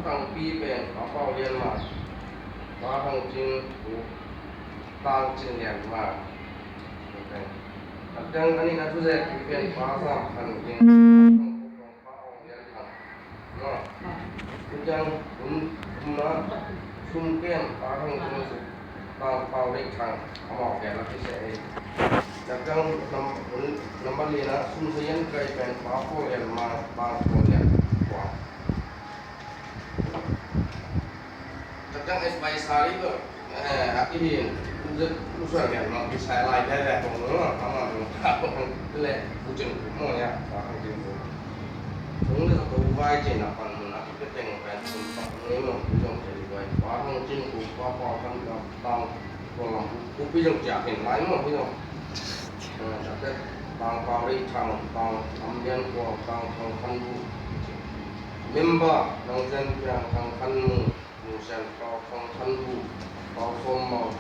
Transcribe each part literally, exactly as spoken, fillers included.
Tangpi pen Pa Pau Lian Mang, Pa Hang Cin Khup, Tang Cin Lian Mang. Takciang a nihna thuzekpi pen Pa Zam Khan Ging, Pa Ong Lian Thang. Takciang thumna, thum pen Pa Hang Cin Khup, Pa Pau Lian Thang, amau gen a kiseh ei. Takciang nam-, nambat lina, sum sa yan kai pen Pa Pau Lian Mang, Pa Pau Lian Thang. Takciang advisory ko, eh, a kihin, lu suan gen ma kisai lai lai lai kong lo, ama lo ka kong le kucing mo ya, Pa Hang Cin Khup. Kong le ko vai cin a pan mun a kipeteng pen sun pa ni mo, kong le vai, Pa Hang Cin Khup, Pa Pau Lian Thang, Tang Kuang Lam Khup, Khup pi zong cia ken lai mo, pi zong. Eh, takciang Tang Pau Lian Thang, Tang Am Lian Kuang, Tang Thang Khan Bu. Member, Nang Zen Piang, Thang Khan Mung, Nung Sian Pau, Thang Khan Bu, Pau Som Mang,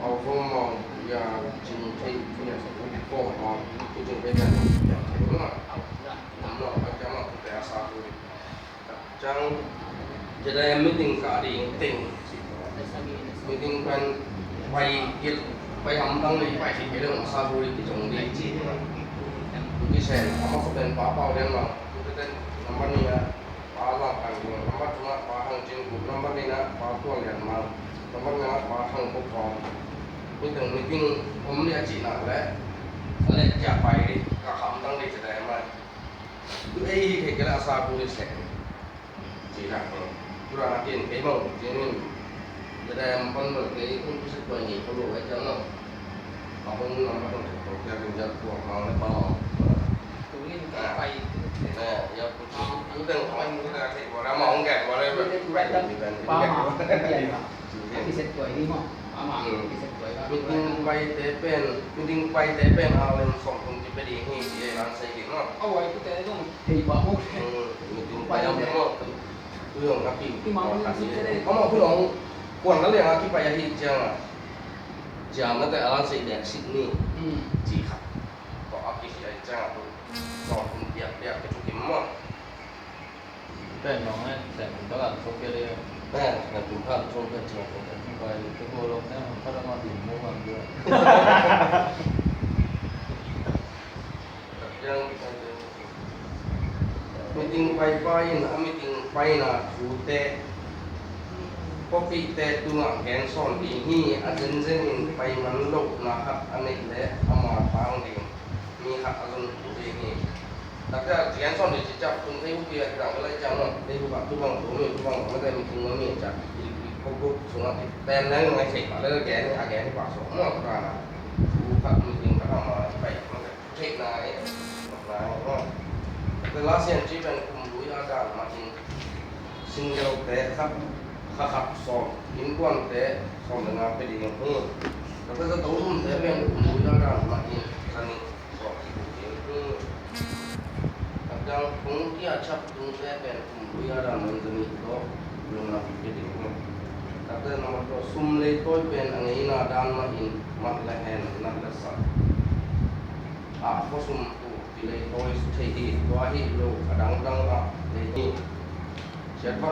Pau Som Mang, Ya Cin Thei, Pia Sa Khup, Kong Mang, Pi Cin Thei, Pia Sa Khup, Pia Sa Khup, Pia Sa Khup. Ciang, Jedi meeting ka ding teng. Meeting pen pai kit, pai hamtang le pai kit kei le masa buri ki jong ding ci. Ki sen, ama ko pen Pa Pau Lian Mang. Ki ten number ni a, Pa Zam Khan Ging. Number two na, Pa Hang Cin Khup. Number ni na, Pa Tuan Lian Mang. Number ni na, Pa Hang Khup Kong. Meeting, meeting om ni a ci na le. Ale cia pai, ka hamtang le Jedi mai. Tu ei hi kei kei la sa bu ni sek. Ci na ko. Tu la na kin kei bang, ci nin. Jadi em pan bang kei kun tu sek bang ni ko lo ai jang lo. Apa mun nama tu ko kei kin jat ko ma le pa. Tu ni kei pai. Eh, ya ku tu tu teng ko ai mun ka kei ko la ma ong kei ko le. Pa ma. Kiset tuai ni maw? Ama, hmm, kiset tuai ka. Meeting paite pen, meeting paite pen a lem sawm thum ci pe ding hi ci ei lan sei ding maw? A wai kute zong hei pa maw. Hmm, meeting pai a maw. Tu zong a pi. Ama hu long kuan la liang a kipai a hi ciang a. Ciang na te a lan sei dek sit ni. Hmm. Ci kha. Ko a pi hi a hi ciang a tu sawm thum piak piak ke tu kim maw. Pen nong eh, sen kum takan song kia dia. Pen, sen kum takan song kia dia. Sen kum takan song kia dia. Meeting pai pai in, a meeting paina thute, copy te tungah gen sawn ding hi, a zenzen in pai man lohna khat a neih leh ama tang ding. Mi khat a zon tu ding hi. Takte a gen sawn ding cih ciang kum thei uh pi a kidang ka lai ciang maw. Thei uh khat tu bang tu mi tu bang mate meeting maw mi ciang. Ko ko sungah ki pen leng ngai thei pah le gen a gen hi pah sawh maw tu na. Tu khat meeting khat a ma i pai mate. Theihna e, na e maw. Takte Lasian ci pen kum lui a dan mah in single te khat, kha khat sawm, innkuante sawm le nga pe ding hi. Takte zato thumte pen kum lui a dan mah in zanih sawm ding hi. Takte kong kia chap tungte pen kum lui a dan mah in zanih tawh lungna pi pe ding hi. Takte na mah tawh sum leitawi pen a ngeina dan mah in mah le hen na le sak. A khua sum uh kilei tawi thei hi, tua hi lo a dangdang ah lei hi. Siatphatna